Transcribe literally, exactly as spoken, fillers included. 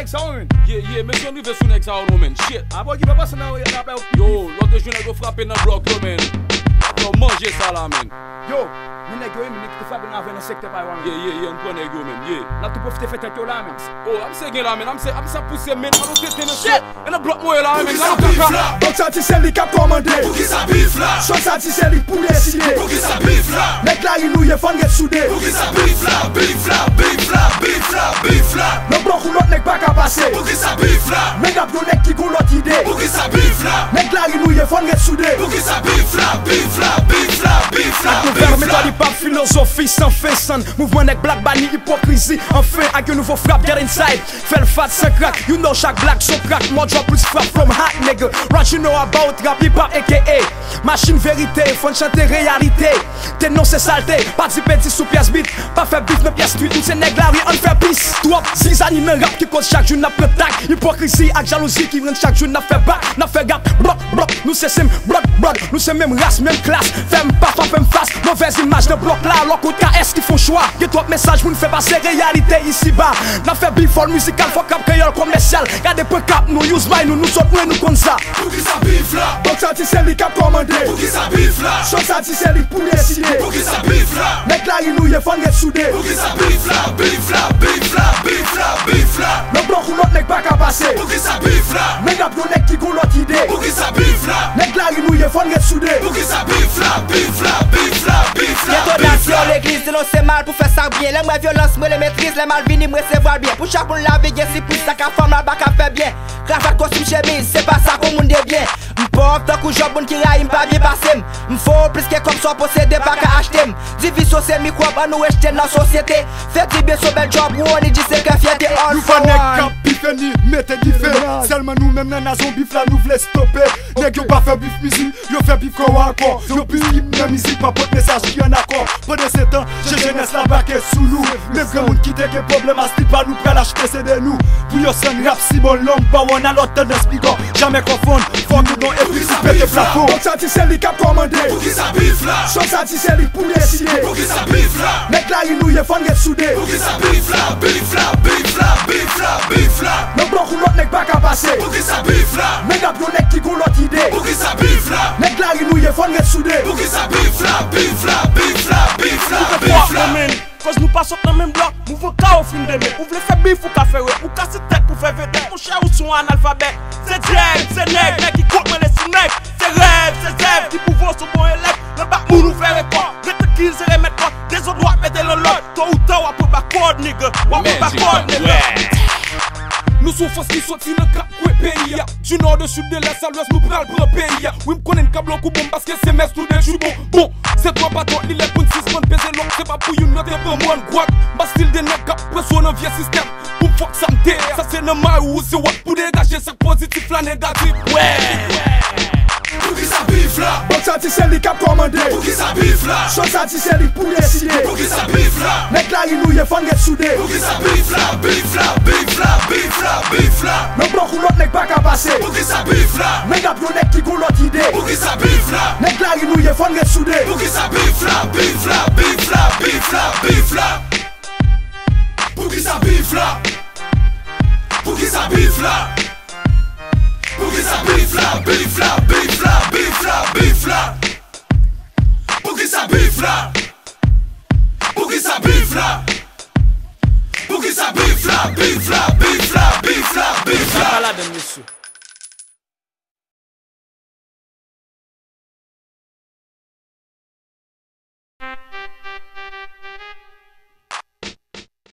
Sa w menm? Ye, ye, mesye, n rive sou nèg sa yo non, menn. Shit. Avan ki pa pase nan rap la, yo. Yo, lòt jou nèg yo frape nan blòk yo, menn. Yo, manje sa la, menn. Yo, men nèg yo, men nèg ki te frape nan avè nan sektè pa yo a, menn. Ye, ye, ye, n pran nèg yo, menn, ye. N ap tou pwofite fè tèt yo la, menn. Oh, amse gen la, menn, amse, amse pouse, menn, alo tete, mesye. Shit. E nan blòk mwen ye la, menn, gade kaka. Bòksè a ti se li k ap kòmande. Poukisa bif la? Chòk sa ti se li k pou deside. Poukisa bif la? Nèg lari nou ye, fò n ret soude. Poukisa bif la? Bif la, bif la, bif la, bif la. Nan blòk ou lòt nèg pa ka pase. Poukisa bif la? Men rap yon nèg ki gon lòt ide. Poukisa bif la? Nèg lari nou ye, fò n ret soude. Poukisa bif la? Bif la, bif la, bif la, bif la. Gouvènman, hip-hop, filozofi san fen, san mouvman nèg blak, bani ipokrizi. Anfen, ak yon nouvo frap, get inside. Fè l fat san krak, you know chak blak son krak. Mòd jò plis frap from hot nigga. What you know about rap, hip-hop, A K A machin verite, fò n chante reyalite. Denonse salte, pa di pedi sou pyès bit. Pa fè bif nan pyès twit, nou se nèg lari, ann fè pis. Twòp zizani nan rap ki koz chak jou n ap pran tak. Ipokrizi ak jalouzi ki rann chak jou n ap fè bak. N ap fè rap, blòk, blòk, nou se senm, blòk, blòk. Nou se menm ras, menm klas. Fè m pa fè m fas. Movèz imaj nan blòk la, alò kout ka èski fon chwa. Gen twòp mesaj moun fè pase reyalite isiba. N ap fè bif fòl mizikal, fòk rap kreyòl komèsyal. Gade pwen k ap nou, use may nou, nou sòt lwen, nou konn sa. Poukisa bif la? Bòksè a ti se li k ap kòmande. Poukisa bif la? Chòk sa ti se li k pou deside. Poukisa bif la? Nèg lari nou ye, fò n ret soude. Poukisa bif la? Bif la, bif la, bif la, bif la. Nan blòk ou lòt nèg pa ka pase. Poukisa bif la? Men rap yon nèg ki gon lòt ide. Poukisa bif la? Nèg lari nou ye, fò n ret soude. Poukisa bif la? Bif la, bif la, bif la, bif la. Detonasyon legliz, denonse mal pou fè sa byen. Lè m wè vyolans, m rele metriz. Lè mal vini, m resevwa l byen. Pou chak moun lavi gen sipriz, sa k ap fè mal pa ka fè byen. Kravat, kostim, chemiz, se pa sa k yon moun de byen. M pòv tankou Jòb, moun ki rayi m pa byen pase m. M fò plis ke kòb sa w posede pa ka achte m. Divizyon se mikwòb, ann nou rejte nan sosyete. Fè ti byen se yon bèl djòb, ou oni di se kè fyète, all for one. Nouvo nèg k ap bife ni mete dife. Sèlman nou menm nan nazon bif la nou vle stope. Nèg yo pa fè bif mizik, yo fè bif kò a kò. Yo bif nan mizik pa pot mesaj ki an akò. Pandansetan, je jenès la bake sou nou. Menm granmoun ki te gen pwoblèm astit pa nou pral achte se de nou. Pou yo sann rap si bon long, ba w ann alò tandans bigò. Jamè konfonn, fòk nou don epi si pete plafon. Bòksè a ti se li k ap kòmande. Poukisa bif la? Chòk sa ti se li k pou deside. Poukisa bif la? Nèg lari nou ye, fò n ret soude. Poukisa bif la? Bif la, bif la, bif la, bif la. Nan blòk ou lòt nèg pa ka pase. Poukisa bif la? Men rap yon nèg ki gon lòt ide. Poukisa bif la? Nèg lari nou ye, fò n ret soude. Poukisa bif la? Bif la, bif la, bif la, bif la. Kòz nou pa sot nan menm blòk, mouvman kawo fin demen. Ou vle fè bif, ou ka fè rèv, ou kase tèt pou fè vedèt. Monchè, ou se yon analfabèt. Se djèl, se nèg, nèg ki kont mwen, le sou nèg. Se rèv, se zèv ki pwouve w se yon bon elèv. Nan bak moun ou fè rekòt. Ret trankil, se remèt kòd. Dezòd w ap mete nan lòd. To ou ta w ap pran bakòd, nigga. W ap pran bakòd, nigga. Nou soufrans ki soti nan kat kwen peyi a. Du nord, de sud, de l'est à l'ouest, nou pral pran peyi a. Wi, m konnen n ka bloke ou bon, paske se mès nou de du bon. Bon, se twa patwòt, li lè pou n sispann peze lòk. Se pa pou youn nan te pran mòn gwòt. M pa stil de nèg k ap pran sou nan vye sistèm. Pou fòk sa m te, sa se nan may ou se wòt. Pou degaje sa k pozitif la negatif. Wè. Poukisa bif la? Bòksè a ti se li k ap kòmande. Poukisa bif la? Chòk sa ti se li k pou deside. Poukisa bif la? Nèg lari nou ye, fò n ret soude. Poukisa bif la? Bif la, bif la, bif la, bif la. Nan blòk ou lòt nèg pa ka pase. Poukisa bif la? Men rap yon nèg ki gon lòt ide. Poukisa bif la? Nèg lari nou ye, fò n ret soude. Poukisa bif la? Bif la, bif la, bif la, bif la. Poukisa bif la? Poukisa bif la? Poukisa bif la? Bif la, bif la, bif la, bif la. Poukisa bif la? Poukisa bif la? Poukisa bif la? Bif la, bif la, bif la, bif la. Sa pa ladann, mesye.